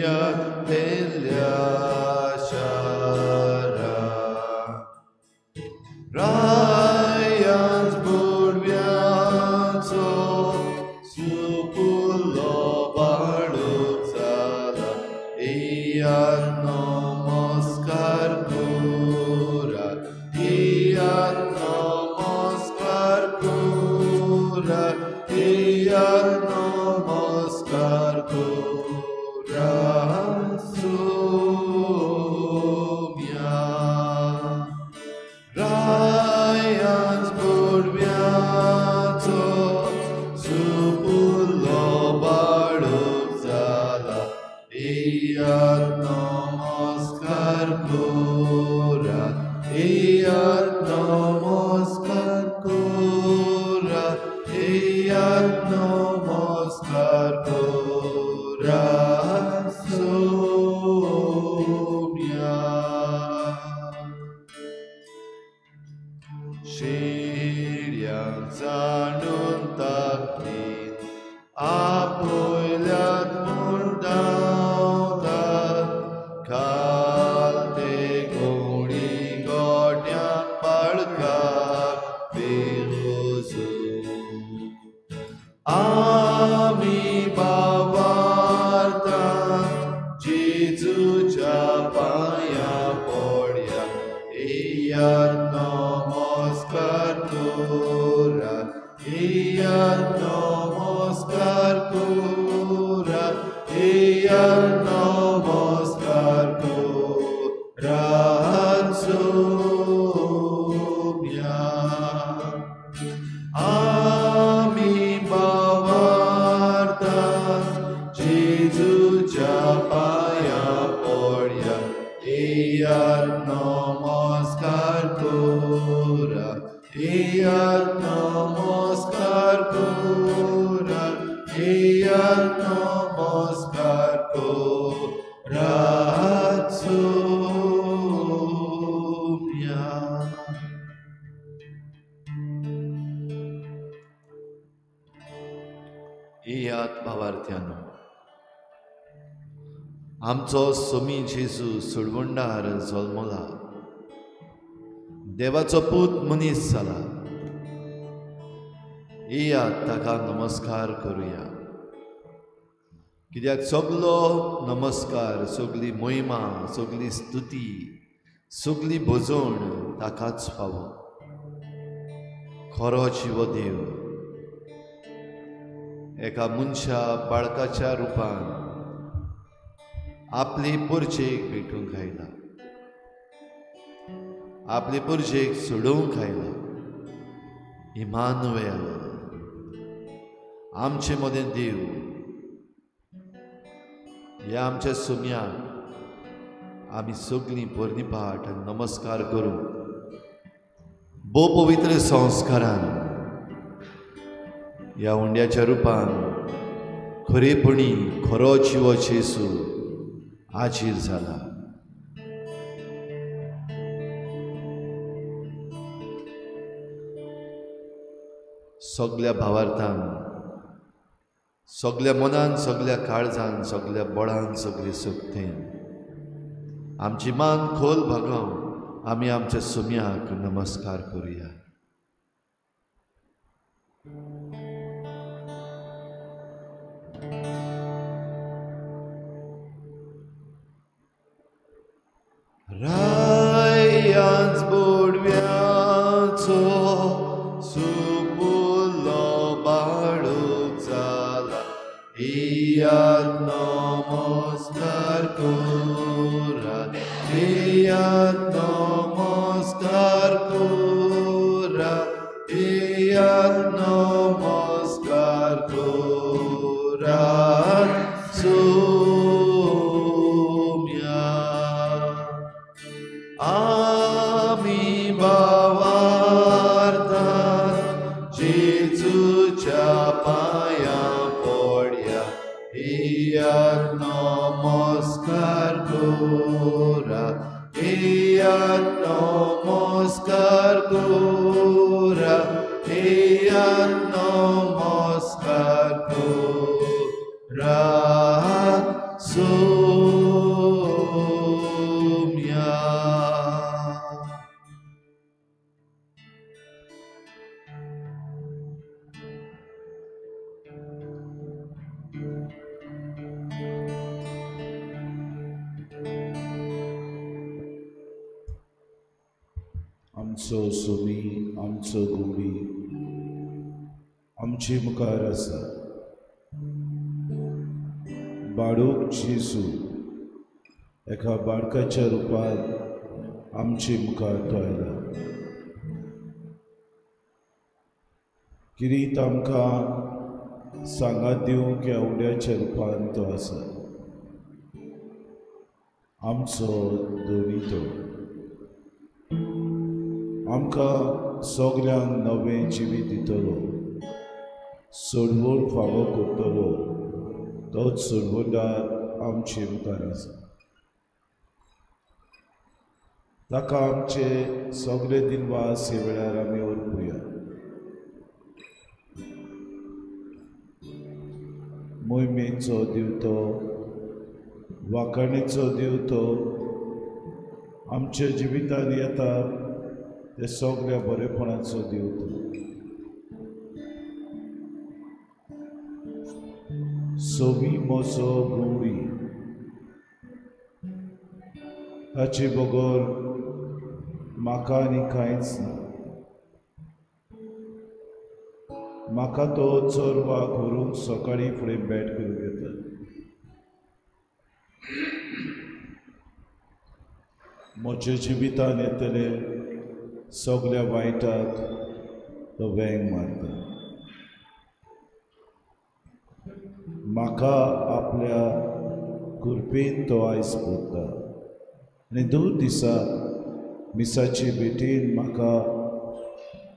येयात पेल्या शारा. रायांच बुडव्याचो सुपुल्लो बाळूक जाला, येयात नमस्कार करात, येयात नमस्कार करात, येयात नमस्कार करात सोम्या. रायांच बुडव्याचो सुपुल्लो बाळूक जाला, येयात नमस्कार करात, येयात नमस्कार करात, येयात नमस्कार करात सोम्या. शेड्यांक जाणून ताकदीन आपयल्यात म्हूण धांवतात, खालते गोडी गोट्यांक पाळकाक बेगोजून. आमी बाबार्तान जेजूच्या पांया पडया, येयात नमस्कार करात, येयात नमस्कार करात, येयात नमस्कार करात सोम्या. आमी बाबार्तान जेजूच्या पांया पडया, येयात नमस्कार करात, येयात नमस्कार करात, येयात नमस्कार करात सोम्या. येयात भावार्थ्यानो, आमचो सोमी जेजू सोडवणदार जल्मला, देवाचो पूत मनीस जाला. येयात ताका नमस्कार करुया, कित्याक सगलो नमस्कार, सगली महिमा, सगली स्तुती, सगली भजवण ताकाच फावो. खरो जिवो देव एका मनशा बाळकाच्या रुपान आपली पुरजेक भेटूंक आयला, आपले पुरजेक सोडोवंक आयला. इमानुएल आमचे मदें देव ह्या आमच्या सुम्याक आमी सगळीं पोरणी पाठ आनी नमस्कार करूं भोव पवित्र संस्कारान ह्या हुंड्याच्या रुपान खरेपणी खरो जिवो जेजू आजीर जाला. सगल्या भावार्थान, सगल्या मनान, सगल्या काळजान, सगल्या बळान, सगळे शक्तेन आमची मान खोल भागोवन आमी आमच्या सुम्याक नमस्कार करुया. रायांच बुडव्याचो सुपुल्लो बाळूक जाला, येयात नमस्कार करात, येयात नमस्कार करात, येयात नमस्कार करात सोम्या. आमी बावार्तान जेजूच्या पांया पडया, येयात नमस्कार करात, येयात नमस्कार करात, येयात नमस्कार करात सोम्या. आमचो सोमी, आमचो गुडी आमचे मुखार आसा. बाळूक जेजू एका बाळकाच्या रुपान आमचे मुखार तो आयला. किरीत आमकां सांगात दिवंक ह्या उड्याच्या रुपान तो आसा. आमचो धनी तो आमकां सगल्यांक नवें जिवीत दितलो, सोडवण फावो करतलो. तोच सोडवणदार आमचे मुखार आसा. ताका आमचे सगळे दिनवास हे वेळार आमी अर्पुया. मोहिमेचो दिवतो, वाखाणेचो दिवतो आमच्या जिवितान येता ते सगळ्या बरेपणाचो दिवतो. सोमी मोसो गवळी ताचे बगर म्हाका आनी कांयच ना. म्हाका तो चोरवाक व्हरूंक सकाळीं फुडें भेट करूंक येता. म्हज्या जिवितान येतले सगल्या वायटाक तो वेंग मारता. म्हाका आपल्या कृपेन तो आयज पडटा आनी दोन दिसाक मिसाचे भेटीन म्हाका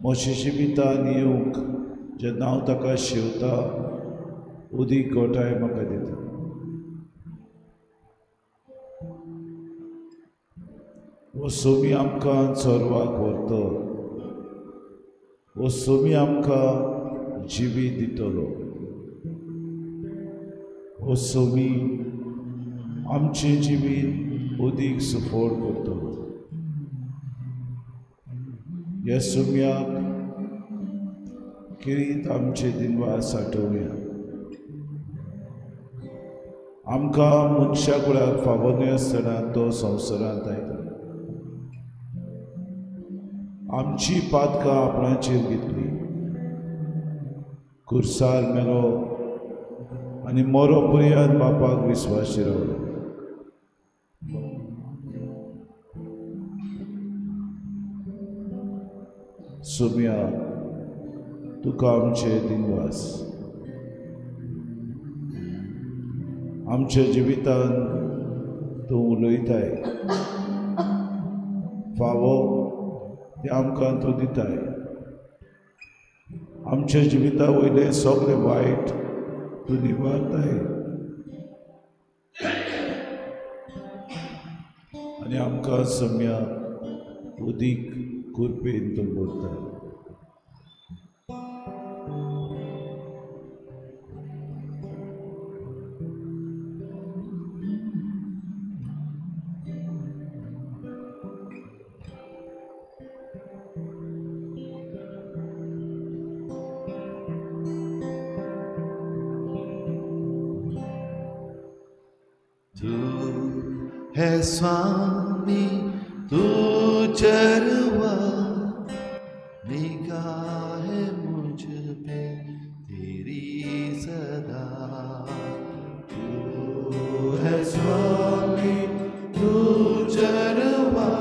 म्हज्या जिवितान येवंक जेन्ना हांव ताका शेवता उदीक गोठाय म्हाका दिता. हो सोमी आमकां चोरवाक व्हरतो, हो सोमी आमकां जिवीत दितलो, हो सोमी आमचें जिवीत उदीक सुफळ करतलो. ह्या सोम्याक किरीत आमचे दिनवास आठोवया. आमकां मनशा कुळाक फावो न्हय आसतना तो संवसारांत आयलो. आमची पातकां आपणाचेर घेतली, कुर्सार मेलो आनी मरो पर्यंत बापाक विस्वासी रावलो. सोम्या तुका आमचे दिनवास. आमच्या जिवितान तूं उलयताय, फावो तें आमकां तूं दिताय. आमच्या जिविता वयलें सगळें वायट तूं निवारताय आनी आमकां सम्या उदीक कृपेन तूं भरताय. है स्वामी तू चरवा, निगाह मुझ पे तेरी सदा. तू है स्वामी तू चरवा,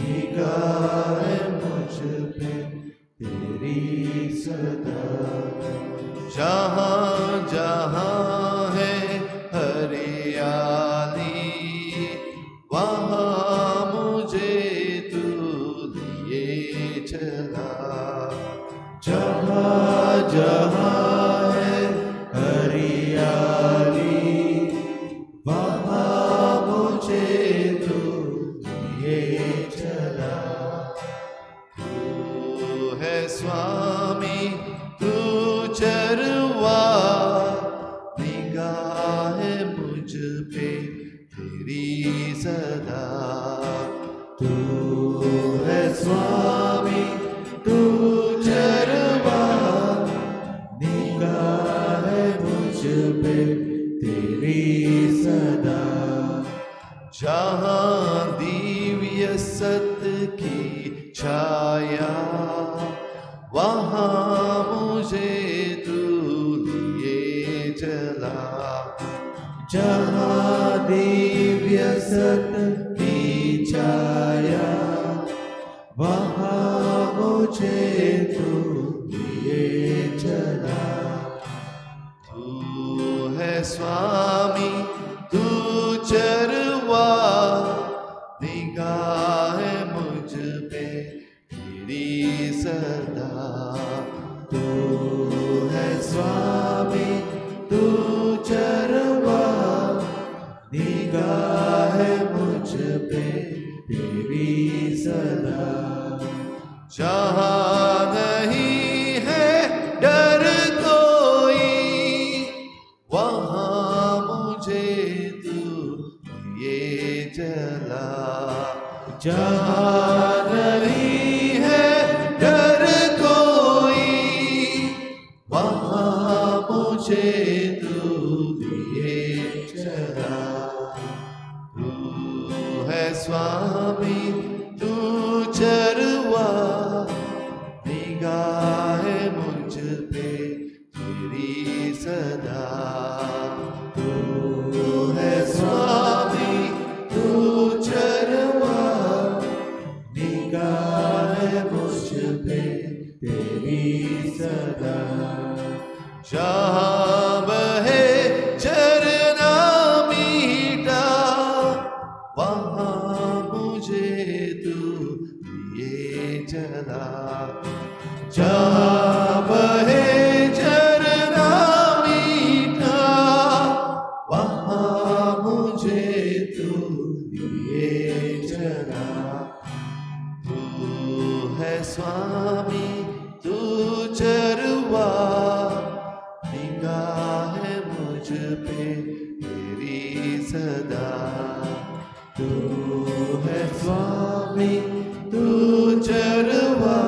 निगाह मुझ पे तेरी सदा. जहाँ जहाँ है हरियाली वहाँ मुझे तू लिए चला. जहाँ जहाँ है हरियाली वहाँ मुझे तू लिए चला. तू है स्वामी तू चरवा, निगाह मुझ पे तेरी सदा. तू है स्वामी तू चरवा, निगाह मुझ पे तेरी सदा. जहाँ दिव्य सत की छाया, वहाँ मुझे तू लिए चला। जहाँ दिव्य सत की छाया, वहाँ मुझे तू लिए चला। तू है स्वामी तू चरवा, निगाह मुझ पे तेरी सदा। तू है स्वामी तू चरवा, निगाह मुझ पे तेरी सदा। जहाँ नहीं है डर कोई, वहाँ मुझे तू ये चला। जहाँ नहीं है डर कोई, वहाँ मुझे तू लिए चला। तू है स्वामी तू चरवा, निगाह मुझ पे तेरी सदा। तू है स्वामी तू चरवा, निगाह मुझ पे तेरी सदा। जहाँ बहे झरना मीठा, वहाँ मुझे तू लिए चला। जहाँ बहे झरना मीठा, वहाँ मुझे तू लिए चला। तू है स्वामी तू चरवा, निगाह मुझ पे तेरी सदा। तू है स्वामी तू चरवा,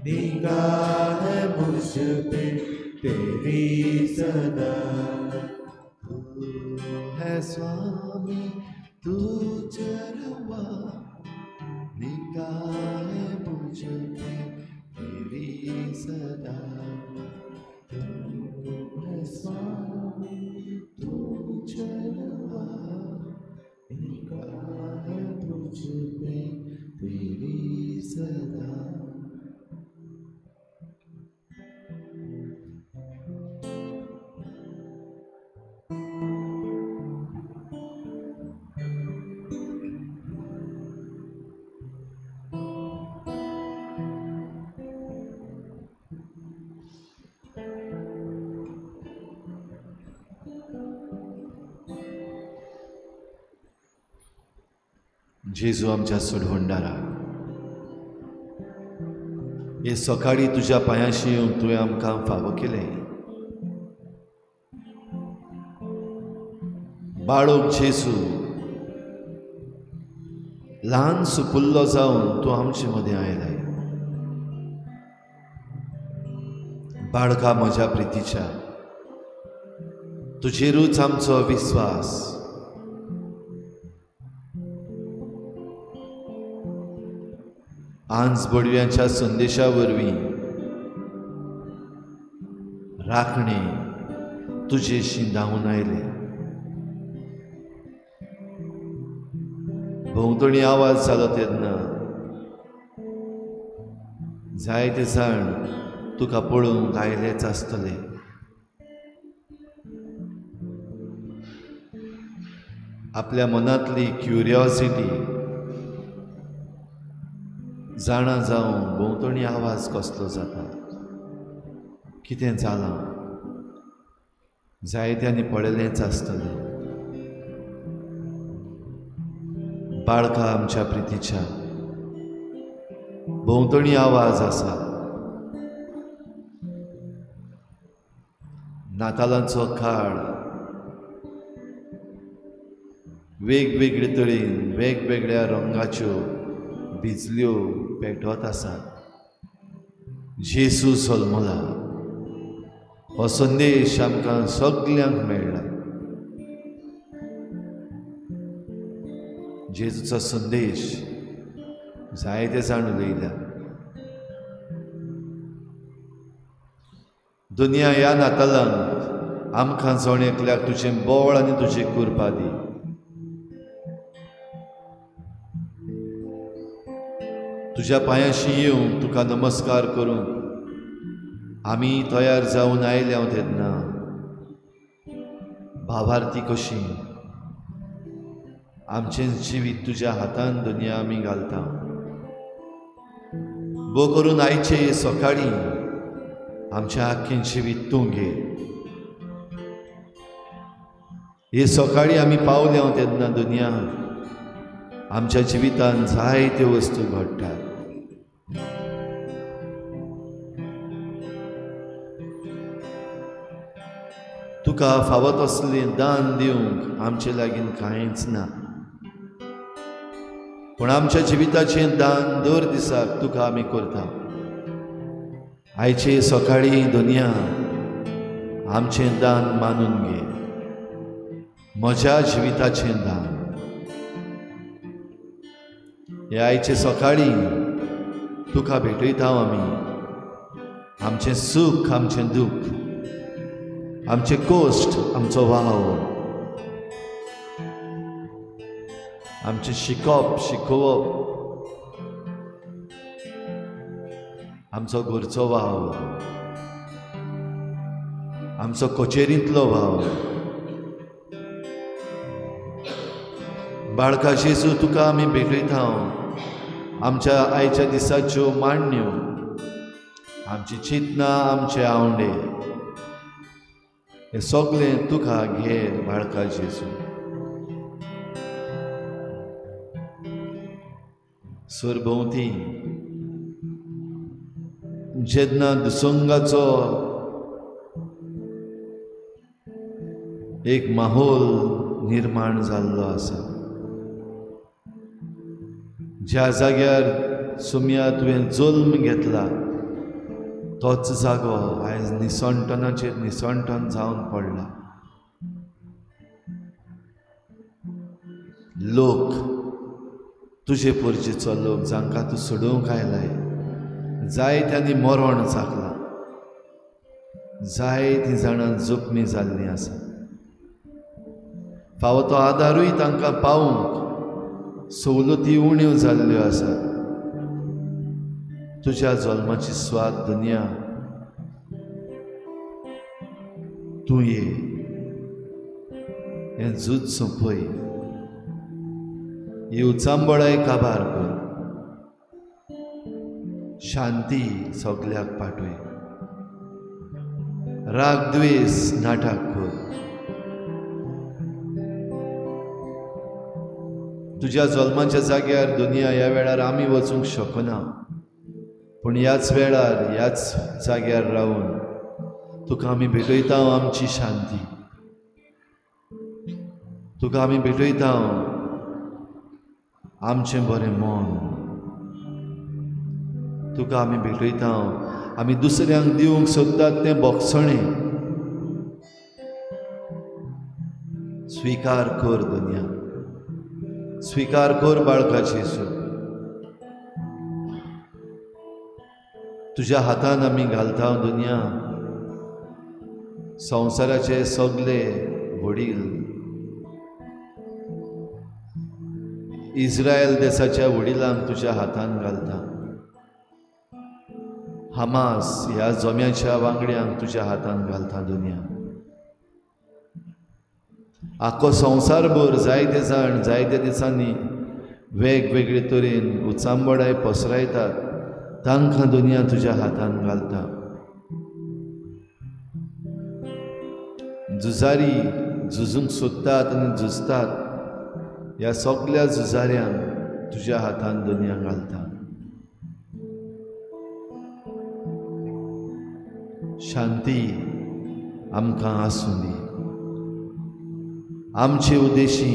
निगाह मुझ पे तेरी सदा। तू है स्वामी तू चरवा, निगाह मुझ पे तेरी सदा। तू है स्वामी तू चरवा, निगाह मुझ पे तेरी सदा। जेजू आमच्या सोडवणदारा, हे सकाळी तुज्या पांयाशी येवन तुवें आमकां फावो केलें। बाळोक जेजू ल्हान सुपुल्लो जावन तूं आमचे मदें आयलाय। बाळका म्हज्या प्रितीच्या, तुजेरूच आमचो विस्वास। आंज बडव्यांच्या संदेशा वरवीं राखणे तुजेशी धांवून आयले। भोंवतणी आवाज जालो तेन्ना जायते जाण तुका पळोवंक आयलेच आसतले। आपल्या मनांतली क्युरियोसिटी जाणा जावन भोंवतणी आवाज कसलो जाता, कितें जालां, जायत्यांनी पळयलेंच आसतलें। बाळका आमच्या प्रितीच्या, भोंवतणी आवाज आसा। नातालांचो काळ वेगवेगळे तरेन वेगवेगळ्या रंगाच्यो बिजल्यो पेटत आसात। जेजू जल्मला हो संदेश आमकां सगल्यांक मेळ्ळा। जेजूचो संदेश जायते जाण उलयल्या. दुनिया ह्या नातालांत आमकां जण एकल्याक तुजें बळ आनी तुजी कृपा दी. तुज्या पांयाशी येवंक तुका नमस्कार करूंक आमी तयार जावन आयल्या तेन्ना भावार्थी कशी आमचें जिवीत तुज्या हातान दुनिया आमी घालता. बो करून आयचे सकाळीं आमच्या आख्खें जिवीत तूं घे. हे सकाळीं आमी पावल्या तेन्ना दुनिया आमच्या जिवितान जायत्यो वस्तू घडटात. तुका फावत असलें दान दिवंक आमचे लागीं कांयच ना, पूण आमच्या जिविताचें दान दर दिसाक तुका आमी करता. आयचे सकाळीं दुनिया आमचें दान मानून घे, म्हज्या जिविताचें दान. हे आयचे सकाळीं तुका भेटयता आमी आमचें सूख, आमचें दूख, आमचे कश्ट, आमचो वाव, आमचें शिकप शिकोवप, आमचो घरचो वाव, आमचो कचेरींतलो वाव. बाळका जेजू तुका आमी भेटयता आमच्या आयच्या दिसाच्यो मांडण्यो, आमची चिंतना, आमचे आवंडे, हे सगळें तुका घे बाळका जेजू. सरभोंवती जेन्ना दुसंगाचो एक माहोल निर्माण जाल्लो आसा, ज्या जाग्यार सुम्या तुवें जल्म घेतला तोच जागो आयज निसणटनाचेर निसणटन जावन पडला. लोक तुजे पोरचेचो लोक जांकां तूं सोडोवंक आयलाय जायत्यांनी मरण चाखलां, जायतीं जाणां जखमी जाल्लीं आसा. फावो तो आदारूय तांकां पावूंक सवलती उण्यो जाल्ल्यो आसात. तुज्या जल्माची स्वाद दुनिया तूं ये, हें झूज सोंपय, ही उचांबळाय काबार कर, शांती सगल्याक पाठय, राग द्वेस नाटक कर. तुज्या जल्माच्या जाग्यार दुनिया ह्या वेळार आमी वचूंक शकना, पूण ह्याच वेळार ह्याच जाग्यार रावन तुका आमी भेटयता आमची शांती, तुका आमी भेटयता आमचें बरें मन, तुका आमी भेटयता आमी दुसऱ्यांक दिवंक सोदतात तें बोगसणें. स्विकार कर दुनिया, स्विकार कर बाळका जेजू. तुज्या हातान आमी घालता दुनिया संवसाराचे सगळे वडील, इस्रायल देशाच्या वडिलांक तुज्या हातान घालता, हमास ह्या जम्याच्या वांगड्यांक तुज्या हातान घालता दुनिया. आख्खो संवसारभर जायते जाण जायत्या दिसांनी वेगवेगळे तरेन उचांबळाय पसरायतात, तांकां दुनिया तुज्या हातान घालता. झुजारी झुजूंक सोदतात आनी झुजतात, ह्या सगल्या झुजाऱ्यांक तुज्या हातान दुनिया घालता. शांती आमकां आसूं दी, आमचे उद्देशी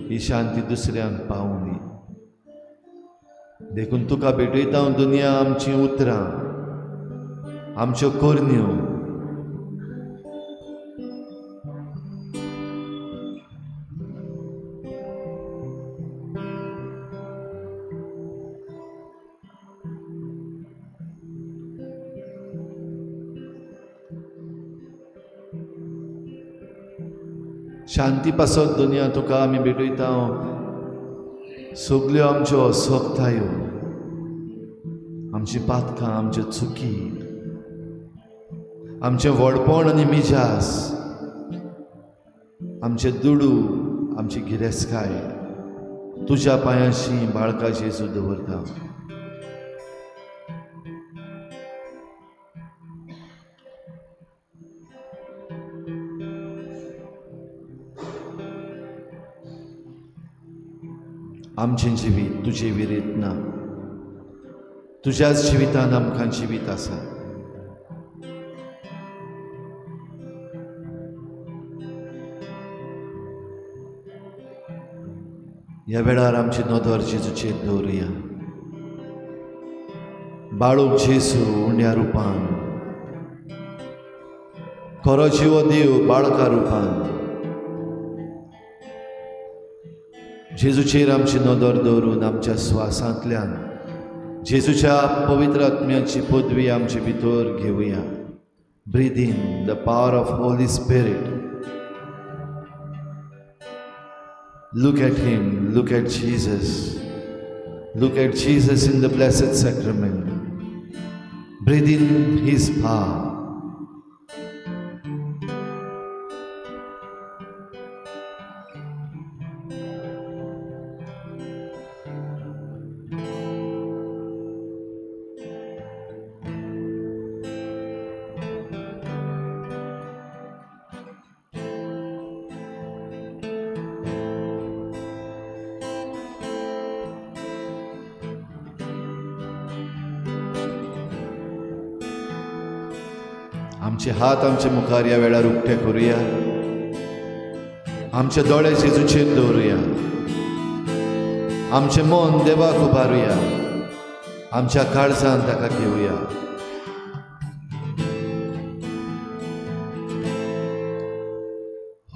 ही शांती दुसऱ्यांक पावूं दी. देखून तुका भेटयता दुनिया आमचीं उतरां, आमच्यो करण्यो, शांती पासत दुनिया तुका आमी भेटयता सगल्यो आमच्यो असक्तायो, आमची पातकां, आमच्यो चुकी, आमचें व्हडपण आनी मिजास, आमचे दुडू, आमची गिरेस्तकाय तुज्या पांयांशी बाळका जेजू दवरता. आमचें जिवीत तुजे विरीत ना, तुज्याच जिवितान आमकां जिवीत आसा. ह्या वेळार आमची नदर जेजूचेर दवरुया. बाळूक जेजू उंड्या रुपान, खरो जिवो देव बाळका रुपान जेजूचेर आमची नदर दवरून आमच्या स्वासांतल्यान जेजूच्या पवित्र आत्म्याची पदवी आमचे भितर घेवया. Breathe in the power of Holy Spirit. Look at him, look at Jesus. Look at Jesus in the Blessed Sacrament. Breathe in his power. आमचे हात आमचे मुखार ह्या वेळार उक्ते करुया. आमचे दोळे जेजूचेर दवरुया. आमचें मन देवाक उबारुया. आमच्या काळजान ताका घेवया.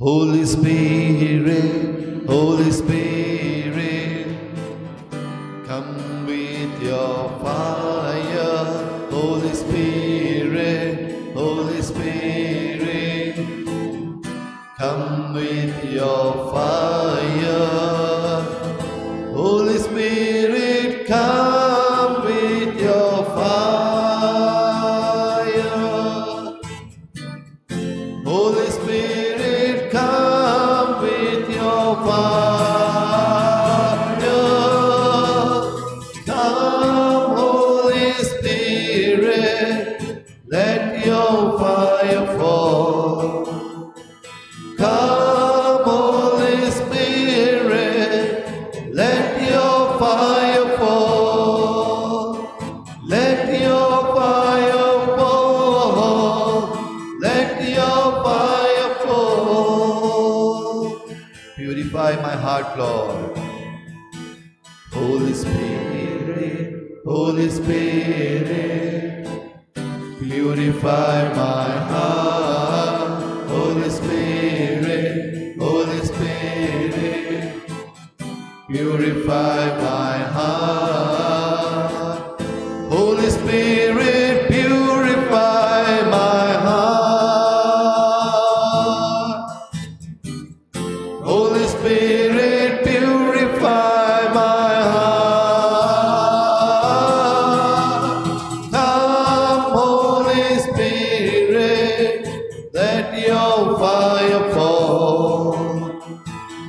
Holy Spirit, Holy Spirit, come with your fire. Holy Spirit, Holy Spirit, come with your fire. Holy Spirit, come with your fire. Holy Spirit, come with your fire. Come, Holy Spirit, let your fire fall. Come, Holy Spirit, let your fire fall. Let your fire fall. Let your fire fall. Purify my heart, Lord. Holy Spirit, Holy Spirit, purify my heart. Holy Spirit, Holy Spirit, purify my heart. Holy Spirit, purify my heart. Holy Spirit, purify my heart. Come, Holy Spirit, let your fire fall.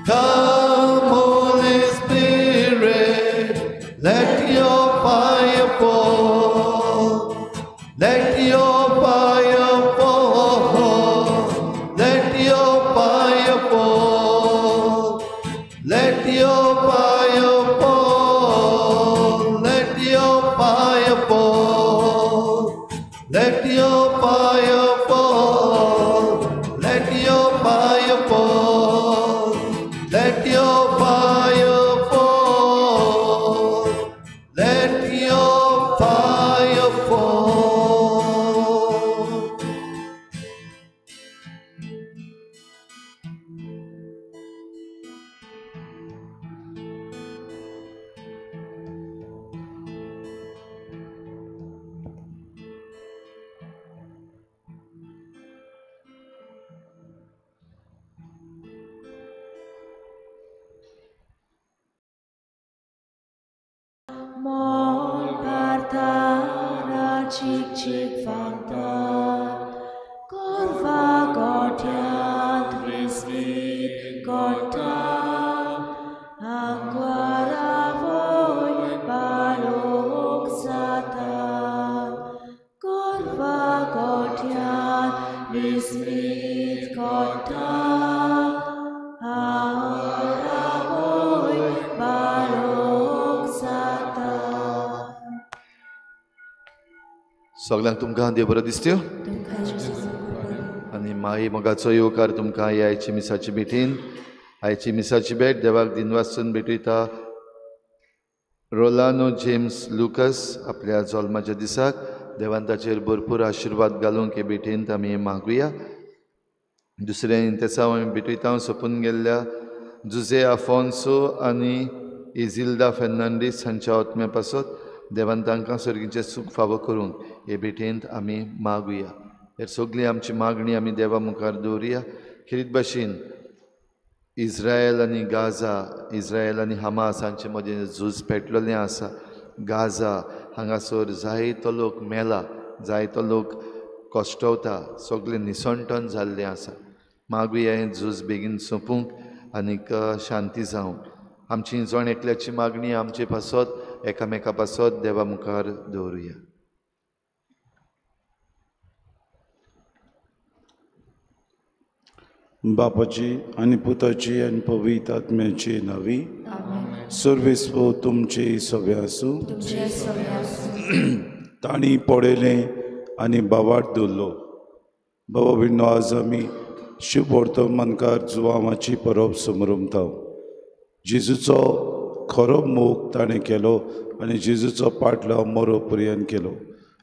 Come, Holy Spirit, let your fire fall. Let your fire fall. Let your fire fall. Let your fire fall. Let your fire fall. Let your fire fall. Let your fire fall. Let your fire fall. Let your fire fall. चीक चीक फांकता गोरवा गोठ्यांत विस्मीत कोटा आंकवारा वयर बाळोख जाता गोरवा गोठ्यांत विस्मीत कोटा आंकवारा वयर बाळोख जाता. सगळ्यांक तुमकां देव बरो दिसत्यो आनी माई मोगाचो येवकार तुमकां ह्या आयची मिसाची भेटीन. आयची मिसाची भेट देवाक दिनवासून भेटयता रोलानो जेम्स लुकस आपल्या जल्माच्या दिसाक. देवान ताचेर भरपूर आशिर्वाद घालूंक हे भेटींत आमी मागुया. दुसरें इंतेसांव आमी भेटयता सोंपून गेल्ल्या जुजे आफोन्सो आनी इजिल्दा फेर्नांडीस हांच्या आत्म्या पासत देवान तांकां सर्गीचें सूख फावो करूंक हे भेटेंत आमी मागुया. हे सगळी आमची मागणी आमी देवा मुखार दवरुया. खेरीत भाशेन इस्रायल आनी गाझा, इस्रायल आनी हमास हांचे मदीं झूज पेटलेलें आसा. गाझा हांगासर जायतो लोक मेला, जायतो लोक कश्टवता, सगळें निसणटन जाल्लें आसा. मागुया हें झूज बेगीन सोंपूंक आनीक शांती जावंक. आमची जण एकल्याची मागणी आमचे पासत एकामेका पासत देवा मुखार दवरुया. बापाची आनी पुताची आनी पवित्र आत्म्याची नावी. सर्वेस्पो तुमचे सगळे आसूं. तांणी पळयलें आनी बावाट दवरलो. बाबा भिण्णो, आज आमी शिववर्तमानकार जुवामाची परब समरमता. जेजूचो खरो मोग ताणें केलो आनी जेजूचो पाटलाव मरो पर्यंत केलो.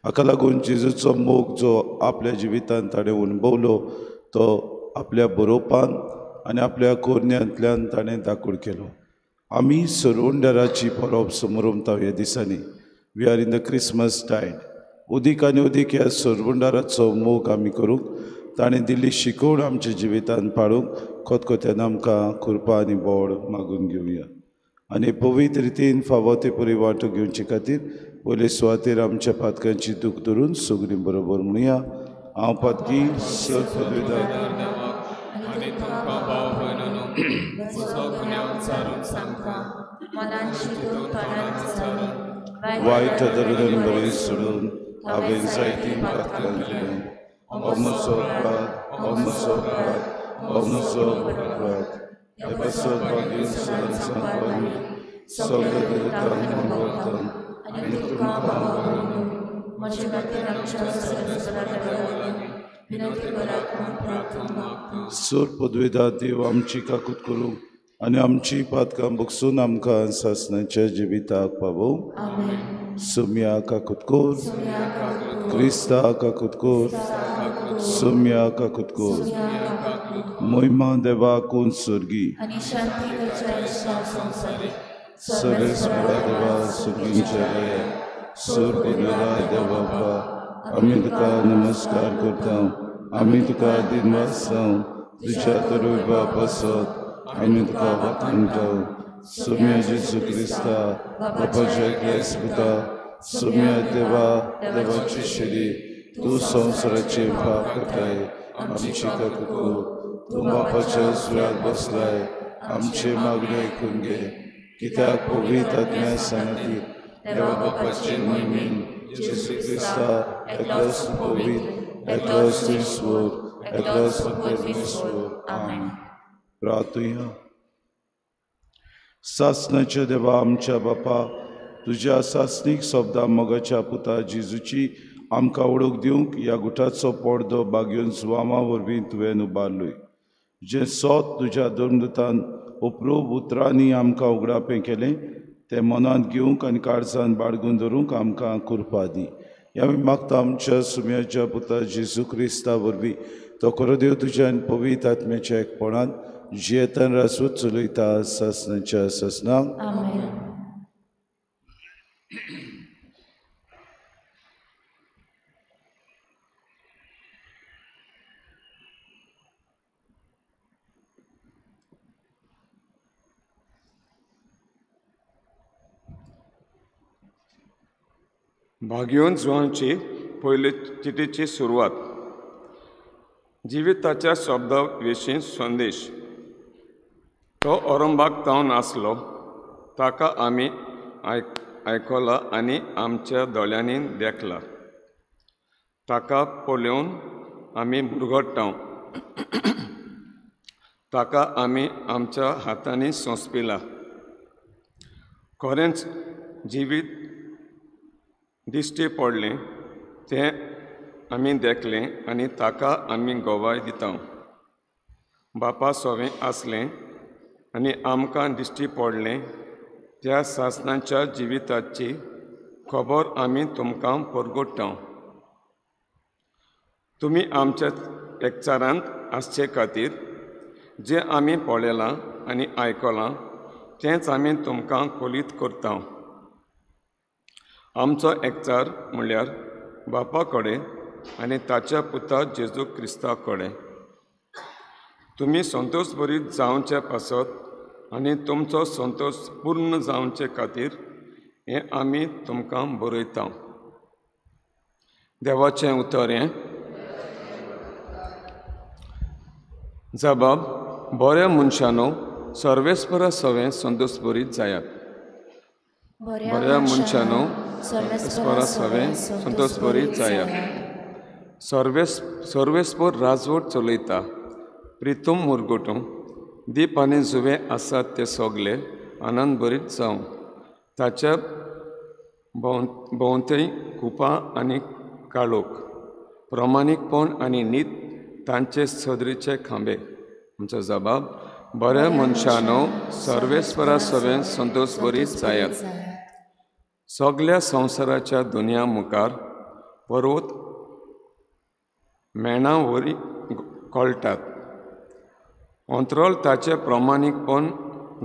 हाका लागून जेजूचो मोग जो आपल्या जिवितांत ताणें अणभवलो तो आपल्या बरोवपान आनी आपल्या कोरण्यांतल्यान ताणें दाखोड केलो. आमी सरवंडराची परब समरमता ह्या दिसांनी. We are in the Christmas tide. उदीक आनी उदीक ह्या सरवंडाराचो मोग आमी करूंक, ताणें दिल्ली शिकवण आमच्या जिवितांत पाळूंक खतखत्यान आमकां कृपा आनी बोड मागून घेवया. आनी पवित्र रितीन फावो ते परी वांटो घेवचे खातीर पयले सुवातेर आमच्या पातकांची दूख धरून सगळीं बरोबर म्हणुया. हांव पातकी सर पदवीदार वायट धरून बरें सोडून हांवें जायतीं पातकां केलीं. अमसो अपराध, अमसो अपराध, अमसो अपराध. हे पासत भाग्य सगळे आनी तुमकां सोर पदवेदा देव आमची काकूत करूं आनी आमची पातकां बगसून आमकां सासणाच्या जिविताक पावोवं. सोम्या काकूत कोर, क्रिस्ता काकूत कोर, सोम्या काकूत कोर. मोहिमा देवा कोण स्वर्गी सगळे देवा सुर्गींच्या सोर पदवेदा देवा, आमी तुका नमस्कार करता, आमी तुका दिनवास जावं. तुज्या तरुबा पासत आमी तुका वाखाणटा. सोम्या जेजू क्रिस्ता बापाच्या एकल्याच पुता, सोम्या देवा देवाची शरीर, तूं संवसाराचे पाप करताय आमची काकूत कर. तूं बापाच्या सुरात बसलाय, आमचे मागणे आयकून घे. कित्याक पवित्र आत्म्या सांगती देवा बापाचे मोहिमेन जेजू क्रिस्ता एकलोच पवित्र, एकलोच ईश्वर, एकलोच परमेश्वर. आमेन. प्रार्थुया. सासणाच्या देवा आमच्या बापा, तुज्या सासणीक शब्दा मोगाच्या पुता जेजूची आमकां वळख दिवंक ह्या गुटाचो पडदो बागेवन सुवामा वरवीं तुवें उबारलोय. जें सोत तुज्या धर्मदूतान उपरूप उतरांनी आमकां उगडापें केलें तें मनांत घेवंक आनी काळजान बाळगून धरूंक आमकां कृपा दी. ह्या आमी मागता आमच्या सुम्याच्या पुता जेजू क्रिस्ता वरवीं, तो खरो देव तुज्या आनी पवित्र आत्म्याच्या एकपणान जियेतान रासूत चलयता सासणाच्या सासणाक. भाग्योन जुवांची पयले चिटीची सुरवात. जिविताच्या शब्दा विशीं संदेश. तो अरंभाक जावन आसलो, ताका आमी आयकला आनी आमच्या दोळ्यांनी देखला. ताका पळोवन आमी बुरगडटा, ताका आमी आमच्या हातांनी सोंसपिला. खरेंच जिवीत दिश्टी पडलें तें आमी देखलें आनी ताका आमी गवाय दिता. बापा सोवें आसलें आनी आमकां दिश्टी पडलें त्या सासणाच्या जिविताची खबर आमी तुमकां परगट्टा. तुमी आमच्या एकचारांत आसचे खातीर जें आमी पळयलां आनी आयकलां तेंच आमी तुमकां कळीत करता. आमचो एकचार म्हणल्यार बापा कडेन आनी ताच्या पुता जेजू क्रिस्ता कडेन. तुमी संतोश भरीत जावचे पासत आनी तुमचो संतोश पूर्ण जावचे खातीर हें आमी तुमकां बरयता. देवाचें उतर हें. जबाब: बऱ्या मनशानो, सर्वेस्परा सवें संतोश भरीत जायात. बऱ्या मनशानो, सर्वेस्परा सवें संतोश भरीत जायात. सर्वेस्पर राजवट चलयता. प्रितूम मुरगुटूं दीप आनी जुवें आसात ते सगळे आनंद भरीत जावं. ताच्या भोंवतणी कुपां आनी काळोख, प्रमाणीकपण आनी नीत तांचे सदरीचे खांबे. आमचो जबाब: बऱ्या मनशानो, सर्वेस्परा सवें संतोश भरीत जायात. सगल्या संवसाराच्या दुनिया मुखार पर्वत मेणा वरी कळटात. अंतरोल ताचें प्रमाणीकपण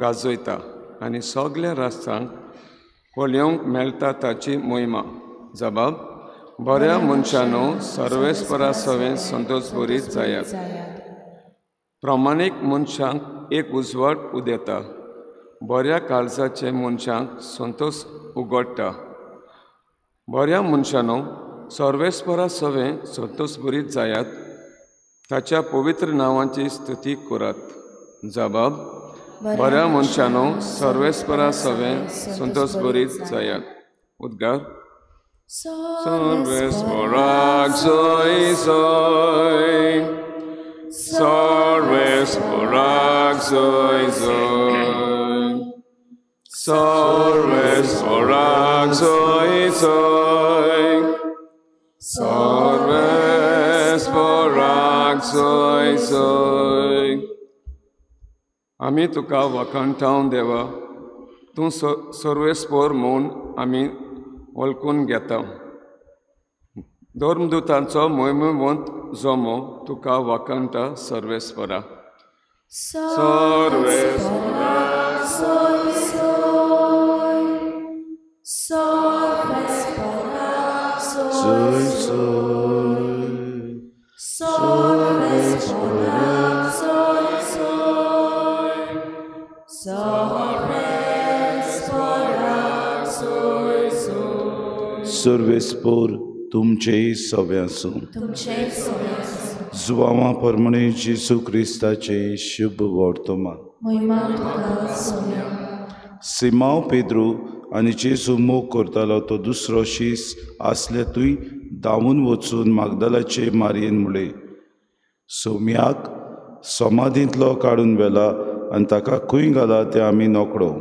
गाजयता आनी सगल्या राष्ट्रांक पळोवंक मेळटा ताची मोहिमा. जबाब: बऱ्या मनशानो, सर्वेस्परा सवें संतोश भरीत जायात. प्रमाणीक मनशांक एक उजवाड उदेता, बऱ्या काळजाचे मनशांक संतोश उगडटा. बऱ्या मनशानो, सर्वेस्परा सवें संतोश भरीत जायात. ताच्या पवित्र नांवाची स्तुती करात. जबाब: बऱ्या मनशानो, सर्वेस्परा सवें संतोश भरीत जायात. उद्गार: सर्वेस्पराक जोय जोय, सर्वेस्पराक जोय जोय, सर्वेस्पराक जोय जोय, सर्वेस्पराक जोय जोय. आमी तुका वखणटाव देवा, तूं सर्वेस्पर म्हूण आमी वळखून घेता. धर्मदुतांचो मोहिमेवंत जमो तुका वखणटा सर्वेस्परा. सर्वेस्परा जोय जोय, सर्वेस्परा सर्वेस्पर तुमचेय सवे आसूं. जुवांवा परमणे जेजू क्रिस्ताचे शुभ वर्तमान. सिमांव पेद्रू आनी जेजू मोग करतालो तो दुसरो शीस आसले थंय धांवून वचून मागदालाचे मारयेन म्हणलें, सोम्याक समाधींतलो काडून व्हेला आनी ताका खंय घाला तें आमी नकळो.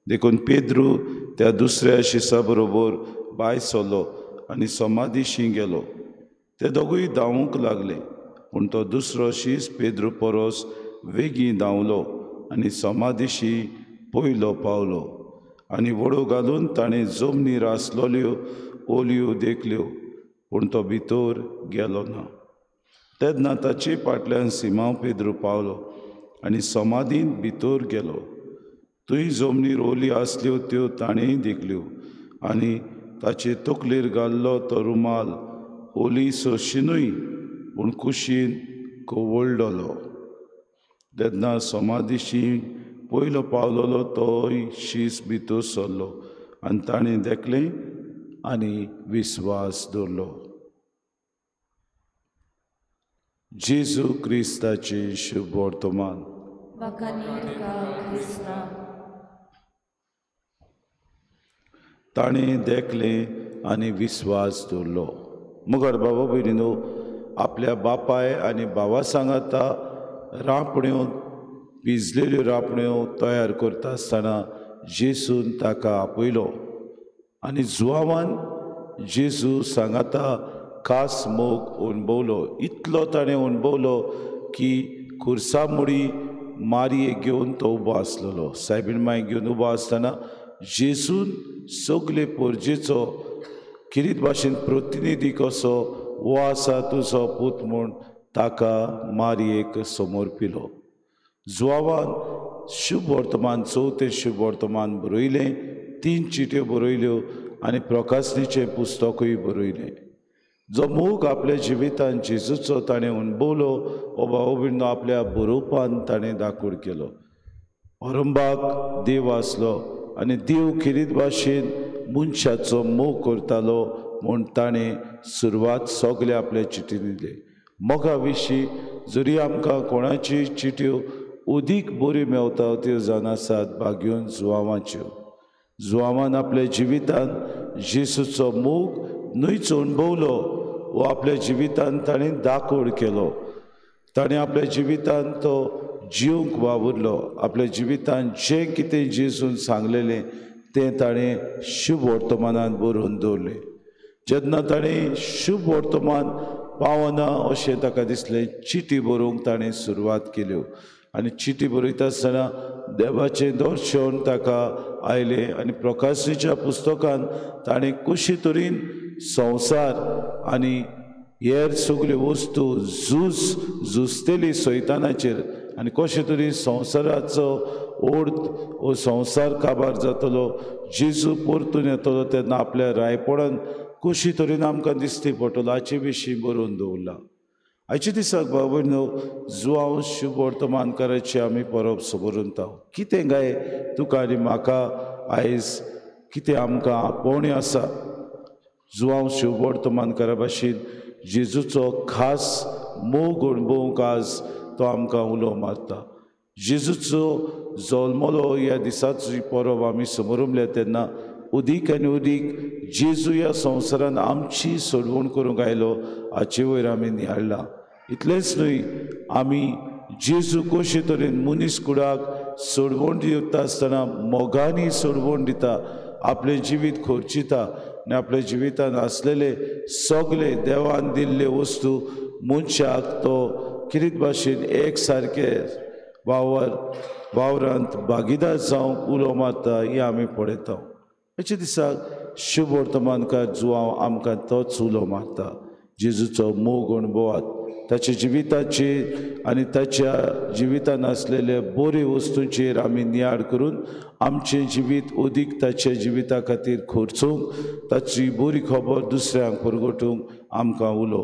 देखून पेद्रू त्या दुसऱ्या शिसा बरोबर भायर सरलो आनी समाधीशी गेलो. ते दोगूय धांवूंक लागले, पूण तो दुसरो शीस पेद्रू परस वेगीं धांवलो आनी समाधीशी पयलो पावलो आनी वडो घालून ताणें जमनीर आसलेल्यो ओलयो देखल्यो, पूण तो भितर गेलो ना. तेन्ना ताचे फाटल्यान सिमांव पेद्रू पावलो आनी समाधींत भितर गेलो. थंय जमनीर ओली आसल्यो त्यो ताणेंय देखल्यो आनी ताचे तकलेर घाल्लो तो रुमाल ओली सोशिनूय पूण कुशीन कवळ्ळलो. तेन्ना समाधीशी पयलो पावलेलो तोय शीस भितर सरलो आनी ताणें देखलें आनी विस्वास दवरलो. जेजू क्रिस्ताचें शुभ वर्तमान. ताणें देखलें आनी विस्वास दवरलो. मगर बाबा भयणीनो, आपल्या बापाय आनी भावा सांगाता रांपण्यो भिजलेल्यो रांपण्यो तयार करता आसतना जेजून ताका आपयलो आनी जुवावान जेजू सांगाता खास मोग अणभवलो. इतलो ताणें अणभवलो की खुर्सा मुडी मारयेक घेवन तो उबो आसलेलो. सायबीण माय घेवन उबो आसतना जेजून सगले पोरजेचो किरीत भाशेन प्रतिनिधी कसो हो आसा तुजो पूत म्हूण ताका मारयेक समर्पिलो. जुवावान शुभ वर्तमान चवथें शुभ वर्तमान बरयलें, 3 चिट्यो बरयल्यो आनी प्रकाशनीचें पुस्तकूय बरयलें. जो मोग आपल्या जिवितान जेजूचो ताणें अणभवलो हो भाव भयणीनो आपल्या बरोवपान ताणें दाखोड केलो. अरंबाक देव आसलो आनी देव खेरीत भाशेन मनशाचो मोग करतालो म्हूण ताणें सुरवात सगळे आपल्या चिटींनी दिली. मोगा विशीं जरी आमकां कोणाची चिट्यो अदीक बऱ्यो मेवता त्यो जावन आसात भाग्योन जुवांवाच्यो. जुवांवान आपल्या जिवितान जेजूचो मोग न्हयच अणभवलो वो आपल्या जिवितान ताणें दाखोड केलो. ताणें आपल्या जिवितान तो जिवंक वावुरलो. आपल्या जिवितान जें कितें जेजून सांगलेलें तें ताणें शुभ वर्तमानान बरोवन दवरलें. जेन्ना ताणें शुभ वर्तमान पावना अशें ताका दिसलें, चिटी बरोवंक ताणें सुरवात केल्यो आनी चिटी बरयता आसतना देवाचें दर्शन ताका आयलें आनी प्रकाशनीच्या पुस्तकान ताणें कशी तरेन संवसार आनी हेर सगल्यो वस्तू झूज झुजतली सैतानाचेर आनी कशे तरेन संवसाराचो ओड हो संवसार काबार जातलो, जेजू परतून येतलो तेन्ना आपल्या रायपणान कशी तरेन आमकां दिसती पडटलो हाचे विशीं बरोवन दवरलां. आयच्या दिसाक भाव भयणीनो, जुवांव शुभ वर्तमानकाराची आमी परब समरुंता. कितें काय तुका आनी म्हाका आयज कितें आमकां आपोवणें आसा? जुवांव शुभ वर्तमानकारा भाशेन जेजूचो खास मोग अणभवूंक आज तो आमकां उलो मारता. जेजूचो जल्मलो ह्या दिसाची परब आमी समरुमल्या तेन्ना अदीक आनी अदीक जेजू ह्या संवसारान आमची सोडवण करूंक आयलो हाचे वयर आमी नियाळ्ळां. इतलेंच न्हय, आमी जेजू कशे तरेन मनीस कुडाक सोडवण दिता आसतना मोगांनी सोडवण दिता, आपलें जिवीत खर्चिता आनी आपल्या जिवितान आसलेले सगळे देवान दिल्ले वस्तू मनशाक तो किरीत भाशेन एक सारके वावरांत भागीदार जावंक उलो मारता हें आमी पळयता. हाच्या दिसाक शुभ वर्तमानकार जुवांव आमकां तोच उलो मारता. जेजूचो मोग अणभवात, ताच्या जिविताचेर आनी ताच्या जिवितान आसलेले बरे वस्तूंचेर आमी नियाळ करून आमचें जिवीत अदीक ताच्या जिविता खातीर खर्चूंक, ताची बरी खबर दुसऱ्यांक परगटूंक आमकां उलो.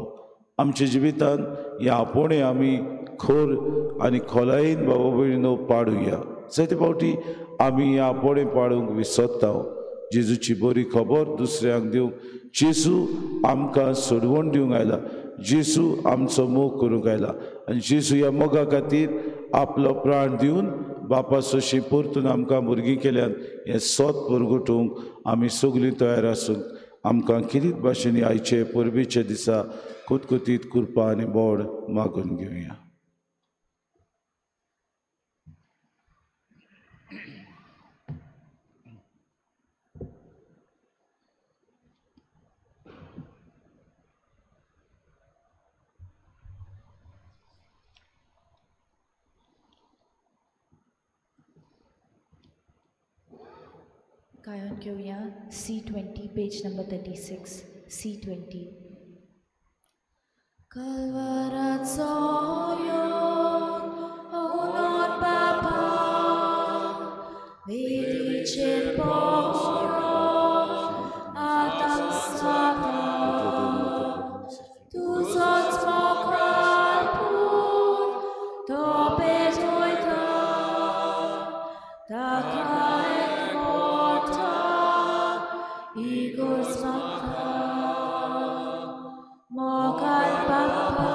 आमच्या जिवितान ह्या आपोवणें आमी खोर आनी खोलायेन बाबा भयणीनो पाडुया. जायते फावटी आमी ह्या आपोवणें पाडूंक विसरता. जेजूची बरी खबर दुसऱ्यांक दिवंक जेजू आमकां सोडवण दिवंक आयला, जेजू आमचो मोग करूंक आयला आनी जेजू ह्या मोगा खातीर आपलो प्राण दिवन बापा सोशी परतून आमकां भुरगीं केल्यान हें सोत परगटूंक आमी सगळीं तयार आसूंक आमकां किरीत भाशेन आयचे परबेच्या दिसा कुतकुतीत कृपा आनी बोड मागून घेवया. गायन घेवया C20 page number 36 C20. कलवराचो येवन उलोवन बाबा वेदीचेर पडो आतां साता तुजोच मोगाळ पूत तो पेटयता ताका इगोर्ज म्हाका मोगाळ बाबा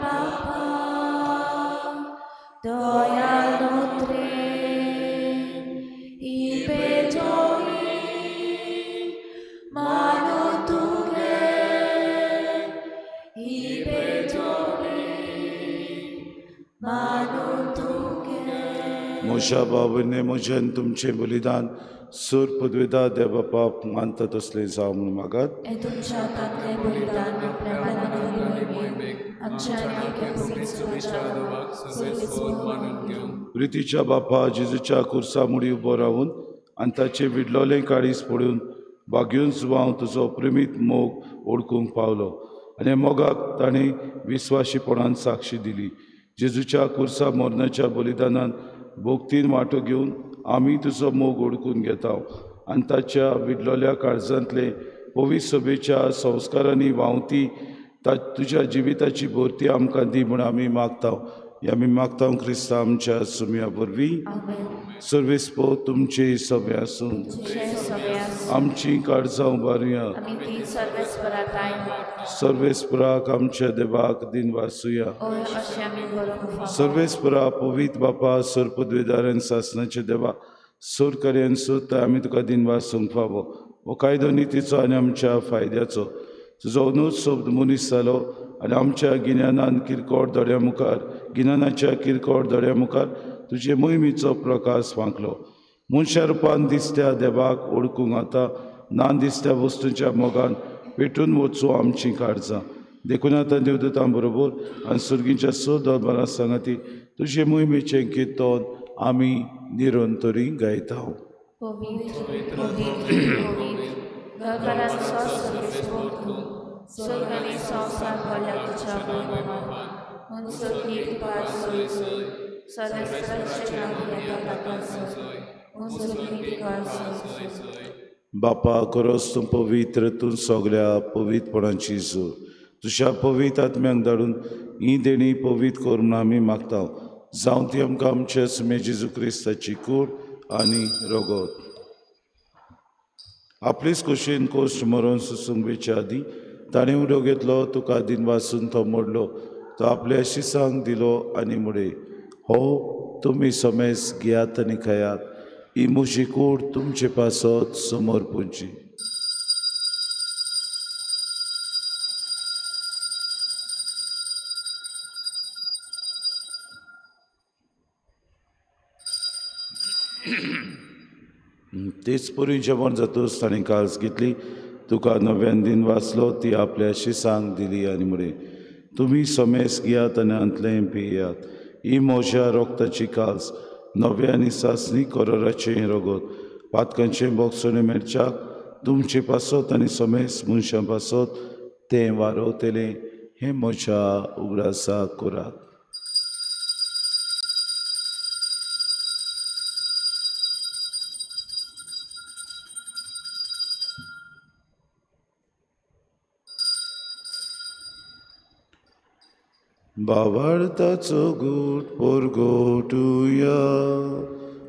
बापा दया नोत्रे i petoi mano tuge i petoi mano tuge. म्हज्या बाबूने म्हज्यान तुमचें बलिदान सूर पदवेदा देव बापाक मानता तसलें जावं म्हणून मागात. तुमच्या हातांतलें बलिदान आपल्या मनाक मोहिमेक आमच्या प्रितीच्या बापा जेजूच्या कुर्सा मुडी उबो रावून आनी ताचें विडलोलें काळीज पळोवन भाग्यून जुवांव तुजो प्रेमीत मोग ओळखूंक पावलो आनी मोगाक ताणें विस्वाशीपणान साक्षी दिली. जेजूच्या कुर्सा मरणाच्या बलिदानान भोक्तीन वांटो घेवन आमी तुजो मोग ओळखून घेता आनी ताच्या विडलोल्या काळजांतले पवित्र सभेच्या संस्कारांनी व्हांवती तुज्या जिविताची भरती आमकां दी म्हूण आमी मागता. आमी मागता क्रिस्ता आमच्या सुम्या वरवीं. सर्वेस्पो तुमचे सभे आसूं. आमची काळजां उबारुया. सर्वेस्पराक आमच्या देवाक दिन वासुया. सर्वेस्परा पवित्र बापा सरपदवेदारान सासनाचे देवा सोरकऱ्यान सोदता आमी तुका दिन वासूंक फावो. हो कायदो नितीचो आनी आमच्या फायद्याचो. तुजो अनुज शब्द मनीस जालो आनी आमच्या गिन्यानान किरकोळ दोळ्या मुखार गिन्यानाच्या किरकोळ दोळ्या मुखार तुजे मोहिमेचो प्रकाश फांकलो. मनशा रुपान दिसत्या देवाक ओळखूंक आतां ना दिसत्या वस्तूंच्या मोगान पेटून वचूं आमचीं काळजां. देखून आतां देवदूतां बरोबर आनी सुर्गीच्या स दरबारां सांगाती तुजे मोहिमेचें कीर्तन आमी निरंतरी गायता. स्वर्गाने संसार भरला तुझ्या वैभवान म्हूण सगळी तुका सोय सोय सर्वेस्पराचें नांव घेता ताका सोय म्हूण सगळी तुका सोय सोय. बापा खरोच तूं पवित्र, तूं सगळ्या पवित्रपणाची जोड. तुज्या पवित्र आत्म्यांक धाडून ही देणी पवित्र कर म्हूण आमी मागता. जावं ती आमकां आमच्या सुमे जेजू क्रिस्ताची कूड आनी रगत. आपलेच कुशीन कोश्ट मरोन सुसूंक वेच्या आदीं ताणें उडो घेतलो, तुका दिन वासून तो मोडलो, तो आपल्या शिसांक दिलो आनी मुडे हो तुमी समेस घेयात आनी खायात, ही म्हजी कूड तुमचे पासत समोर पुंची. तेच परी जेवण जातूच ताणें काळज घेतली, तुका नव्यान दिन वाचलो, ती आपल्या शिसांक दिली आनी म्हळें तुमी समेस घेयात आनी हांतलें पियात, ही म्हज्या रोगताची काज नव्या आनी सासणी करोराचें रगत पातकांचें बोगसणें मेळच्याक तुमचे पासत आनी समेस मनशां पासत तें वारवतलें. हें म्हज्या उगडासाक करात. बाबार्थाचो गूट परगटुया.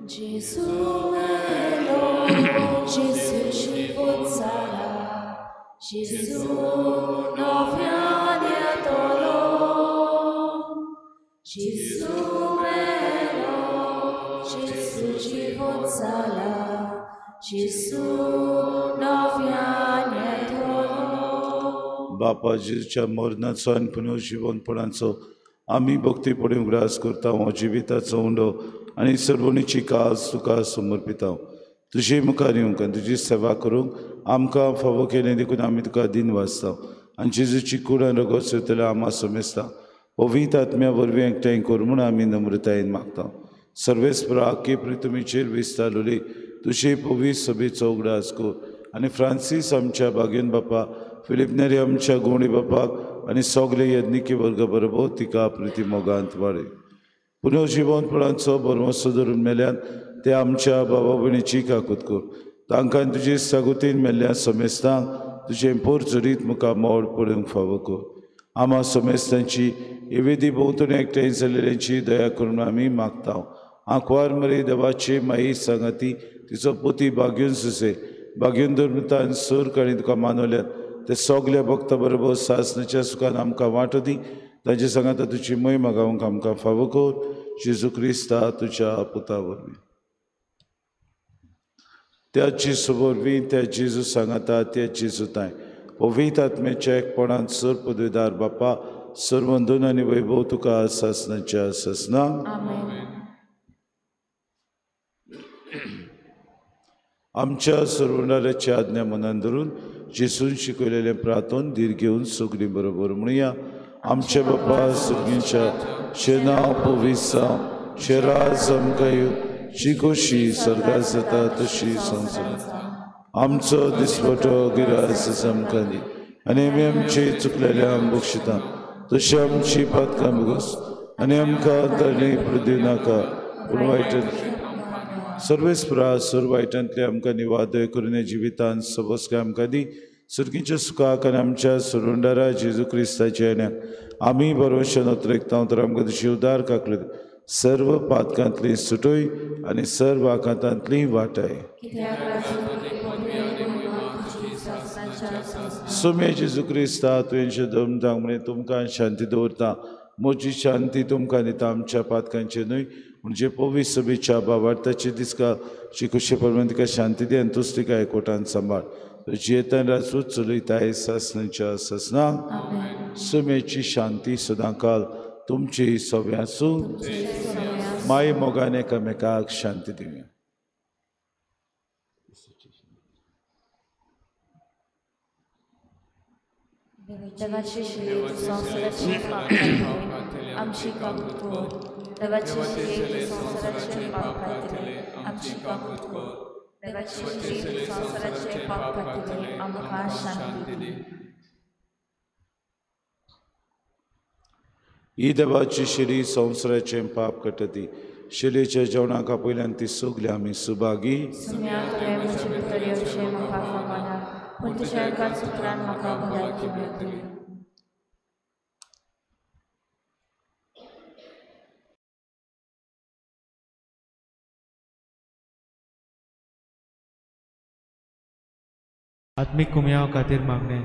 जेजू मेलो, जेजू जिवोत जाला, जेजू नव्यान येतलो. जेजू मेलो, जेजू जिवोत जाला, जेजू नव्यान येतलो. बापा जेजूच्या मरणाचो आनी पुनर्जिवनपणाचो आमी भक्तीपणी उगडास करता. हो जिविताचो उंडो आनी सर्वणीची काज तुका समर्पिता. तुजे मुखार येवंक आनी तुजी सेवा करूंक आमकां फावो केलें देखून आमी तुका दिन वाचता. आनी जेजूची कूड आनी रगत सोयतल्या आमा समेस्ता पवित्र आत्म्या वरवीं एकठांय कर म्हूण आमी नम्रतायेन मागता. सर्वेस्परा आख्खे पृथ्वीचेर विस्तारलेली तुजे पवित्र सभेचो उगडास कर आनी फ्रांसीस आमच्या बागेन बापा, फिलीप नेरी आमच्या गोंडी बापाक आनी सगळे यज्ञिकी वर्ग बरोबर तिका प्रिती मोगांत वाडय. पुनर्जिवनपणाचो भरवंसो धरून मेल्यान ते आमच्या बाबा भयणीची काकूत कर. तांकां तुजे सागोतीन मेल्ल्या समेस्तांक तुजें पोर जरीत मुखार मोड पडूंक फावो कर. आमा समेस्तांची एवेदी भोंवतणी एकठांय जाल्ल्यांची दया करून आमी मागता. आंकवार मरे देवाची माई सांगाती तिचो पोती बागेवन सुसे बागेवन धर्मतान सूर काणी तुका मानवल्यात ते सगल्या भक्ता बरोबर सासणाच्या सुखान आमकां वांटो दी. तांचे सांगाता तुजी महिमा गावंक आमकां फावो कर जेजू क्रिस्ता तुज्या पुता वरवीं. त्या जेजू वरवीं त्या जेजू सांगाता त्या जेजू तांय पवित्र आत्म्याच्या एकपणान सर पदवीदार बापा सर्वंदन आनी वैभव तुका सासनाच्या सासना. आमच्या सर्वणाऱ्याची आज्ञा मनान धरून जेजून शिकयलेलें प्रार्थन धीर घेवन सगळीं बरोबर म्हणया. आमच्या बापा सुगींच्या शेनाव पवित्र जावं, शेराज आमकां येवं, जी खोशी स्वर्गार जाता तशी संवसारांत. आमचो दिसपटो गिरास आमकां दी आनी आमी आमचे चुकलेल्या बक्षिता तशी आमची पातकां भोगस आनी आमकां ताणी पडूं नाका पूण वायट सर्वेस्परा सर्व वायटांतले आमकां निवादय करून जिवितान सबसकाय आमकां दी. सुर्गीच्या सुखाक आनी आमच्या सुरुंडारा जेजू क्रिस्ताच्या येण्याक आमी बरोवशन अत्रेकता तर आमकां तुजी उदार काकले सर्व पातकांतली सुटय आनी सर्व आकांतांतली वाटाय. सुमे जेजू क्रिस्ता तुवें दमदांक म्हळें तुमकां शांती दवरता, म्हजी शांती तुमकां दिता, आमच्या पातकांचे न्हय म्हणजे पवित्र सभेच्या बाबार्थाची दिसका जी खुशे प्रमाण तिका शांती दी आनी तूच तिका एकवटान सांबाळ. जियेतान राजूच चलयताय सासनाच्या सासना. सुमेची शांती सदांकाल तुमची सगळ्यां आसूं. माय मोगान एकामेकाक शांती दिवया. देवाची शिले संवसाराचे पाप काडटले आमची काकूत कर. देवाची शिले संवसाराचे पाप काडटले आमची काकूत कर. देवाची शिले संवसाराचे पाप काडटले आमकां शांती दी. ही देवाची शिरी संवसाराचें पाप काडटा ती शिलेच्या जेवणाक आपयल्यान ती सगळी आमी सुभागी. सुम्या तुवें म्हजे भितर येवचें म्हाका फावना, पूण तुज्या एकाच उतरान म्हाका भलायकी मेळटली. आत्मीक कुमयाव खातीर मागणें.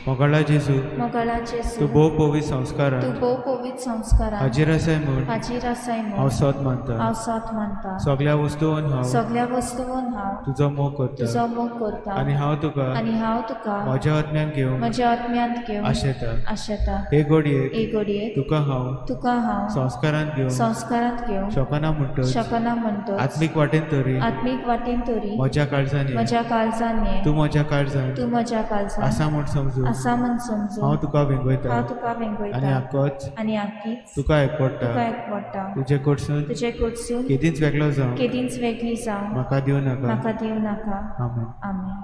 मोगाळा जेजू, मोगाळा जेजू, तूं भोव पवित्र संस्कारान, तूं भोव पवित्र संस्कारान हाजीर आसाय म्हूण, हाजीर आसाय म्हूण हांव सोद मानता, हांव सोद मानता. सगळ्या वस्तून हांव, सगळ्या वस्तून हांव तुजो मोग करता, तुजो मोग करता आनी हांव तुका, आनी हांव तुका म्हज्या आत्म्यान घेवन, म्हज्या आत्म्यांत घेवन आशेता, आशेता. हे घडयेक, हे घडयेक तुका हांव, तुका हांव संस्कारांत घेवन, संस्कारांत घेवन शकना म्हणटच, शकना म्हणटच आत्मीक वाटेन तरी, आत्मीक वाटेन तरी म्हज्या काळजान, म्हज्या काळजान ये, तूं म्हज्या काळजान, तूं म्हज्या काळजान आसा म्हूण समजून, आसा म्हूण समजून हांव तुका वेंगयता, हांव तुका वेंगयता आनी आकोच, आनी आकीच तुका एकवडटा, तुका एकवडटा. तुजे कडसून, तुजे कडसून केदींच वेगळो जावं, केदींच वेगळी जावं म्हाका दिवं नाका, म्हाका दिवं नाका. आमेन. आमेन.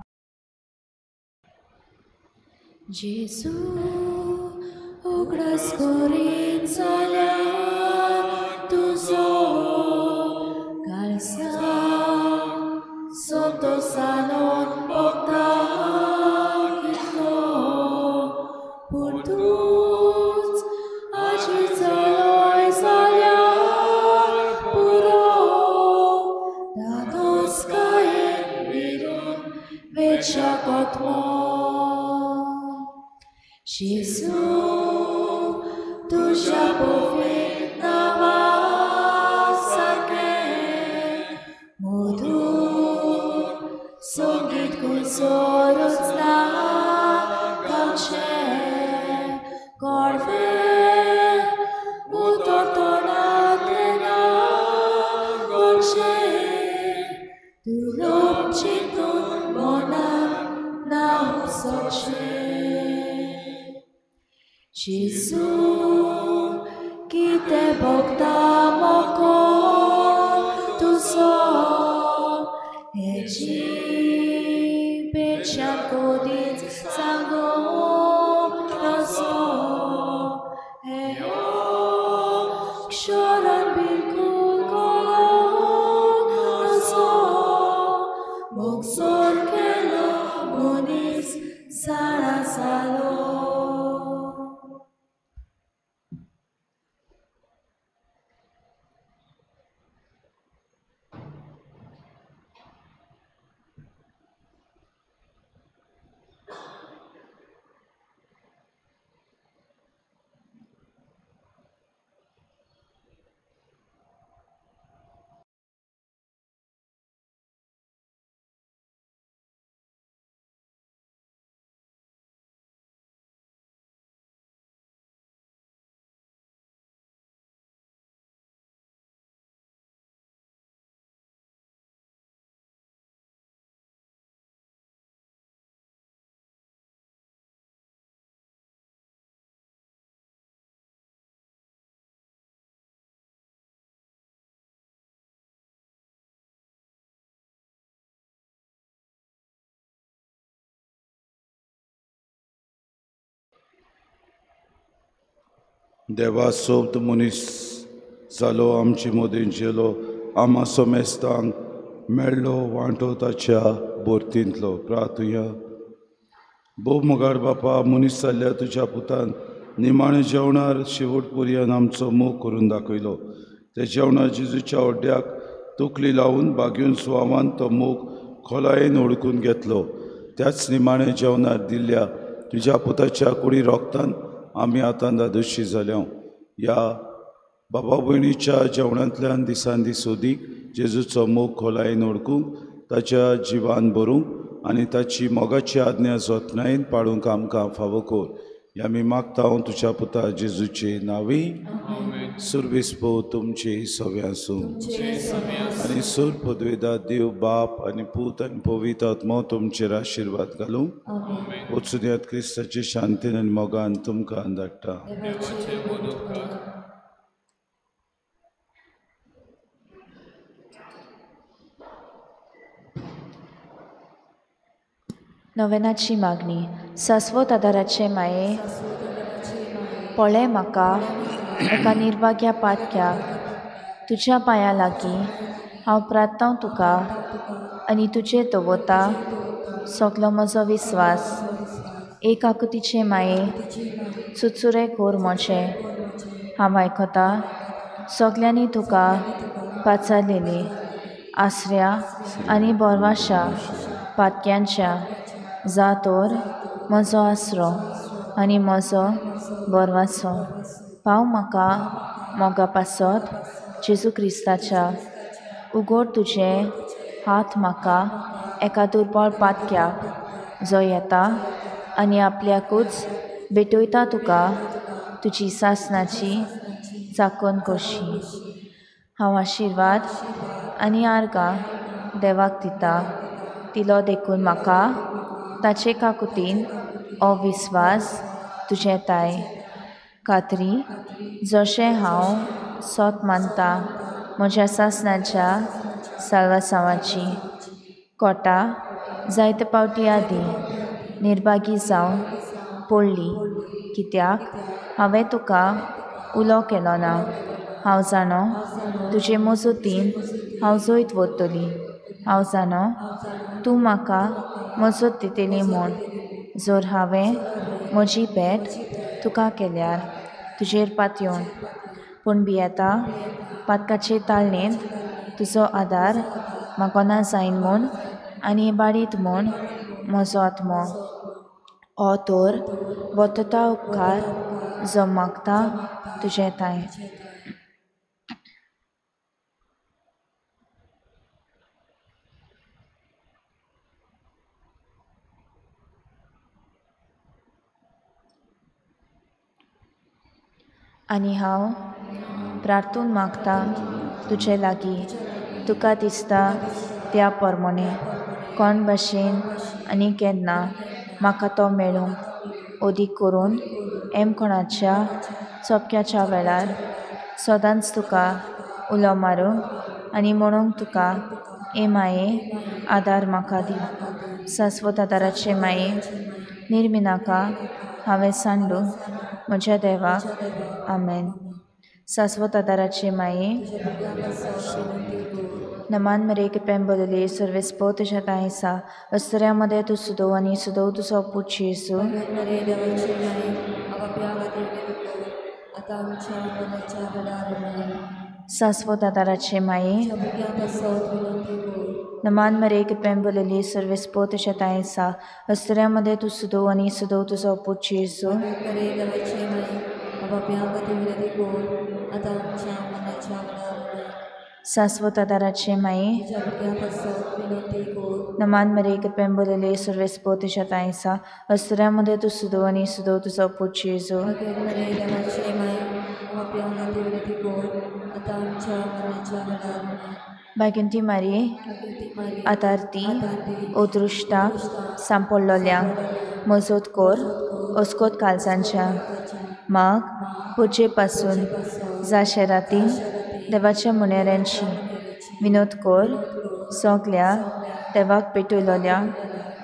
जेजू उगडास करीन जाल्यार तुजो काळजा संतोसानोन भोगता कितलो, पूण तूंच आजी चलोय जाल्यार पुरो, धादोसकायेन विरून वेच्या कोतमो. जेजू तुज्या पवित्र नांवा सारकें मधूर संगीत खंयसरूच ना गावचें, कडवें उतर तोंडांतलें ना गळचें, तूं लोक चिंतून मनाक ना हुसचें. जेजू कितें भोगता मोको तुजो, हे जिबेच्यान कदींच सांगूं नजो, हे अक्षरान बिलकूल कळोवं नजो, मोग सारकेलो मनीस जाणा जालो. देवा सोबत मनीस जालो आमचे मदीं जेलो आमा सोमेस्तांक मेळ्ळो वांटो ताच्या बोर्तींतलो. प्रार्थुया. भोव मुगार बापा मनीस जाल्ल्या तुज्या पुतान निमाणे जेवणार शेवट पर्यंत आमचो मोग करून दाखयलो. ते जेवणार जेजूच्या ओड्याक तकली लावन बागेवन सुवावान तो मोग खोलायेन ओळखून घेतलो. त्याच निमाणे जेवणार दिल्ल्या तुज्या पुताच्या कुडी रोगतान आमी आतां दादोशी जाल्या. ह्या बाबा भयणीच्या जेवणांतल्यान दिसान दीस ओदीक जेजूचो मोग खोलायेन ओळखूंक ताच्या जिवान भरूंक आनी ताची मोगाची आज्ञा जतनायेन पाळूंक आमकां फावो कर. ह्या आमी मागता हांव तुज्या पुता जेजूचे नांवी. सुरविस्पो तुमचे सवे आसूं आनी सूर पदवेदा देव बाप आनी पूत आनी पवित्र आत्मो तुमचेर आशिर्वाद घालूं. वचून क्रिस्ताचे शांतीन आनी मोगान तुमकां धाडटा. नवेनाची मागणी. सासवत आदाराचे माये पळय म्हाका एका निर्भाग्या पातक्याक तुज्या पांया लागीं हांव प्रार्थांव तुका आनी तुजेर दवरता सगलो म्हजो विस्वास. एक आकृतीचे माये चुचुरे कोर म्हजें हांव आयकता सगल्यांनी तुका पाचारलेली आसऱ्या आनी बोरवाशा पातक्यांच्या जा तर म्हजो आसरो आनी म्हजो बोरवासो पाव म्हाका मोगा पासत जेजू क्रिस्ताच्या. उगड तुजे हात म्हाका एका दुर्बळ पातक्याक जो येता आनी आपल्याकूच भेटयता तुका तुजी सासनाची चाकोन कशी. हांव आशिर्वाद आनी आर्गां देवाक दिता दिलो देखून म्हाका ताचे काकुतीन हो विस्वास तुजें ताय खात्री जशें हांव सोत मानता म्हज्या सासनाच्या साल्वासांवाची. कोटा जायते पावटी आदी निर्भागी जावन पडली कित्याक हांवें तुका उलो केलो ना. हांव जाणो तुजे मजतीन हांव जैत वतली. हांव जाणो तूं म्हाका मजत दितली म्हूण जर हांवें म्हजी भेट तुका केल्यार तुजेर पातयेवन. पूण भियेता पातकाचे ताळणेंत तुजो आदार म्हाका जायन म्हूण आनी बाडीत म्हूण म्हजो आत्मो. हो तर वतता उपकार जो मागता तुजें ताय. आनी हांव प्रार्थून मागता तुजे लागीं तुका दिसता त्या प्रमाणे कोण भाशेन आनी केन्ना म्हाका तो मेळूंक ओदीक करून एमकोणाच्या चोपक्याच्या वेळार सदांच तुका उलो मारूंक आनी म्हणूंक तुका ए माये आदार म्हाका दी. सासवत आदाराचे माये निर्मिनाका हांवें सांडूंक म्हज्या देवाक. आमेन. सासवत आदाराचे माये नमान मरे कृपेन बदली सर्वेस्पो तुज्या तांयसा अस्तऱ्यामध्ये तूं सुदोव आनी सुदोव तुजो पूत जेजू. सासवत आदाराचे माये नमान मरे कृपेन बदली सर्वेस्पो तुज्या तांयसा अस्तऱ्यामध्ये तूं सुदोव आनी सुदोव तुजो पूत जेजू. सासवत आदाराचे माये नमान मरे कृपेन बदली सर्वेस्पो तुज्या तांयसा अस्तऱ्यामध्ये तूं सुदोव आनी सुदोव तुजो पूत जेजू. भाग्यंती मारी आतारती अदृश्टाक सांपडलोल्यांक मजत कर अस्कोत कालजांच्या माग पुजे पासून जाशे राती देवाच्या मुनेऱ्यांची विनोद कर सगल्या देवाक पेटयलोल्या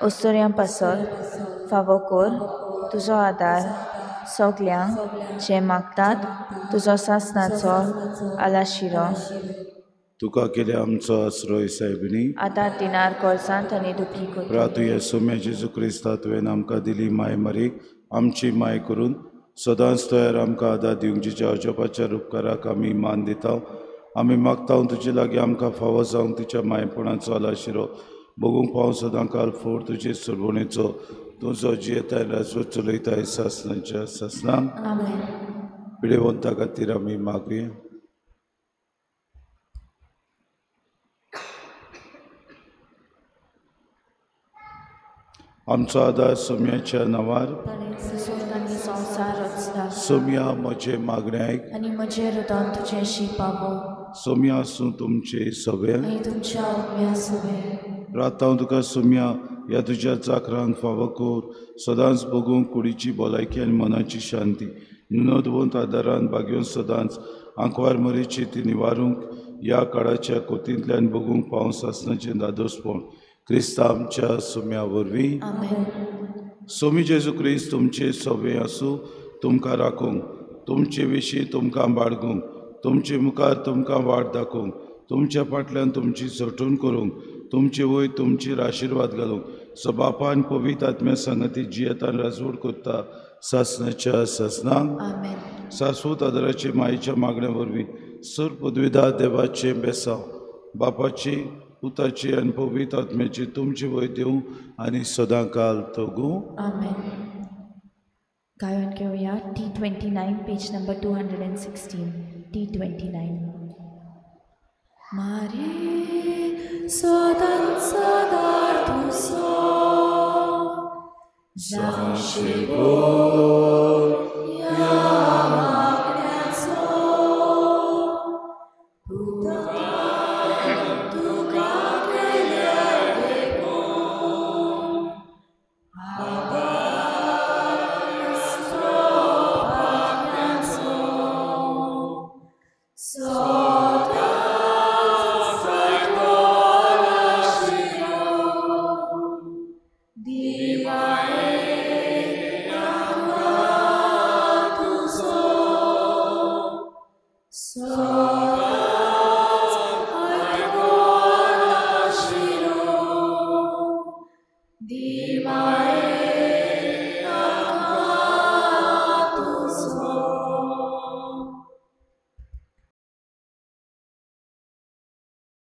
अस्तोऱ्यां पासत फावो कर तुजो आदार सगल्यांक जे मागतात तुजो सासणाचो आलाशिरो. तुका केले आमचो आश्रय सायबिणी, आतां दिनार कोर्सांत आनी दुखी कोती. प्रातुया सोम्या जेजू क्रिस्ता तुवें आमकां दिली माय मरीक आमची माय करून सदांच तयार आमकां आदार दिवंक जिच्या अजपाच्या उपकाराक आमी मान दिता. आमी मागता तुजे लागीं आमकां फावो जावंक तिच्या मायपणाचो आलाशिरो बगूंक पावो सदां काल फोड तुजे सरवणेचो तुजो जियेताय राजवट चलयताय सासणाच्या सासणाक. पिडेवंता खातीर आमी मागुया. आमचो आदार सोम्याच्या नांवार. सोम्या म्हजें मागणें आयक आनी म्हजें हृदय तुजेशी पावो. सोम्या आसूं तुमचे सगळे आनी तुमच्या आत्म्या सगळे. प्रार्थना तुका सोम्या ह्या तुज्या चाकरांक फावो कर सदांच बगूंक कुडीची भलायकी आनी मनाची शांती नोंदवंत आदारान बागेवन सदांच आंकवार मरेची ती निवारूंक ह्या काळाच्या कोतींतल्यान बगूंक पावस आसनाचें दादोसपण क्रिस्ता आमच्या सोम्या वरवीं. सोमी जेजू क्रिस्त तुमचे सवे आसूं, तुमकां राखूंक, तुमचे विशीं तुमकां बाळगूंक, तुमचे मुखार तुमकां वाट दाखोवंक, तुमच्या फाटल्यान तुमची सटून करूंक, तुमचे वयर तुमचेर आशिर्वाद घालूंक. सो बापान पवित्र आत्म्या संगती जियेतान राजवट करता सासणाच्या सासणाक. सासवत आदाराचे मायेच्या मागण्या वरवीं सर पदवीदार देवाचें बेसांव बापाची पुताची आनी पवित्र आत्म्याची तुमचे वयर दिवं आनी सदां काल तगूं. गायन घेवया T29 page number 216. T29. मारे सदां सदार तुजो जावशी बोल ह्या मागण्याचो तुका केल्यार देखून आदार आत्म्याचो सदांच. Di mai.